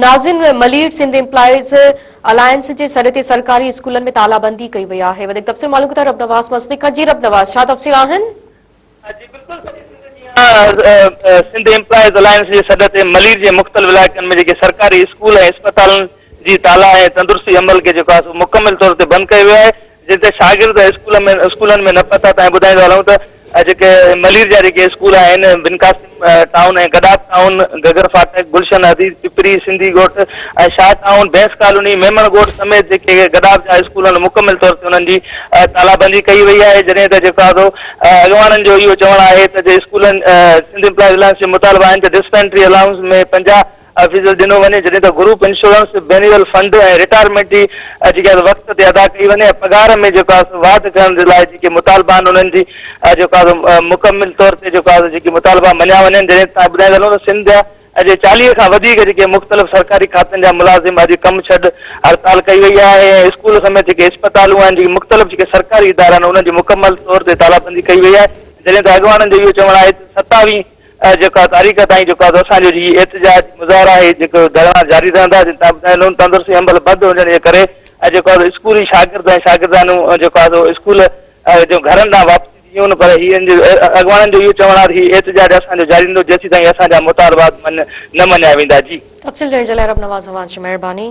ناظرين Malir Sindh employees alliance جي سڏ تي سرڪاري اسڪولن ۾ تالا بندي ڪئي وئي آهي وڌيڪ تفصيل معلوم ڪندا رب نواز مسني کان جي رب نواز ڇا تفصيل آهن؟ جي بلڪل سڄي سنڌ جيان سنڌ ايمپلائيز الائنس جي سڏ تي ملير جي مختلف علائقن ۾ جيڪي سرڪاري اسڪول ۽ اسپتالن جي تالا ۽ تندرستي عمل کي جيڪو آهي سو مڪمل طور تي بند ڪيو ويو آهي جنهن تي شاگرد اسڪول ۾ اسڪولن ۾ نه پهتا ته ۽ ٻڌائيندو هلون ته جيڪي ملير جا جيڪي اسڪول آهن بن قاسم ٽائون ۽ گڏاپ ٽائون، گگر ڦاٽڪ، گلشن حديد، پپري، سنڌي ڳوٺ ۽ شاهه ٽائون، ڀينس ڪالوني، ميمڻ ڳوٺ سميت جيڪي گڏاپ جا اسڪول آهن مڪمل طور تي انهن جي تالا بندي ڪئي وئي آهي جڏهن ته جيڪو آهي سو اڳواڻن جو اهو چوڻ آهي ته جي اسڪولن سنڌ امپلائيز الائنس جو مطالبا آهن ته ڊسپينٽري الائونس ۾ 50 فيصد ڏنو وڃي جڏهن ته گروپ انشورنس، بينيول فنڊ ۽ رٽائرمينٽ جي جيڪا آهي وقت تي ادا ڪئي وڃي ۽ پگهار ۾ جيڪو آهي سو واڌ ڪرڻ جي لاء جيڪي مطالبا آهن انهن جي جيڪو آهي سو مڪمل طور تي جيڪو آهي سو جيڪي مطالبا مڃيا وڃن جڏهن ته ٻڌائيندا هلون ته سنڌ جا جي 40 کان وڌيڪ جيڪي مختلف سرڪاري کاتن جا ملازم اڄ ڪم ڇڏ هڙتال ڪئي وئي آهي ۽ اسڪول سميت جيڪي اسپتالون آهن جيڪي مختلف جيڪي سرڪاري ادارا آهن انهن جي مڪمل طور تي تالابندي ڪئي وئي آهي جڏهن ته اڳواڻن جو اهو چوڻ آهي ته 27 جيڪا تاريخ تائين جيڪو آهي اسان جو هي احتجاج مظاهرا هي جيڪو ڌرڻا جاري رهندا جن تان ٻڌايو تندرستي عمل بند هجڻ جي ڪري ۽ جيڪو آهي اسڪولي شاگرد ۽ شاگردياڻيون جيڪو آهي اسڪول جو گهرن ڏانهن واپسي ٿي ويون پر هي ان جي اڳواڻن جو اهو چوڻ آهي ته هي احتجاج اسان جو جاري رهندو جيسين تائين اسان جا مطالبات نه مڃيا ويندا جي. تفصيل ڏيڻ جي لاء رب نواز اوهان جي مهرباني.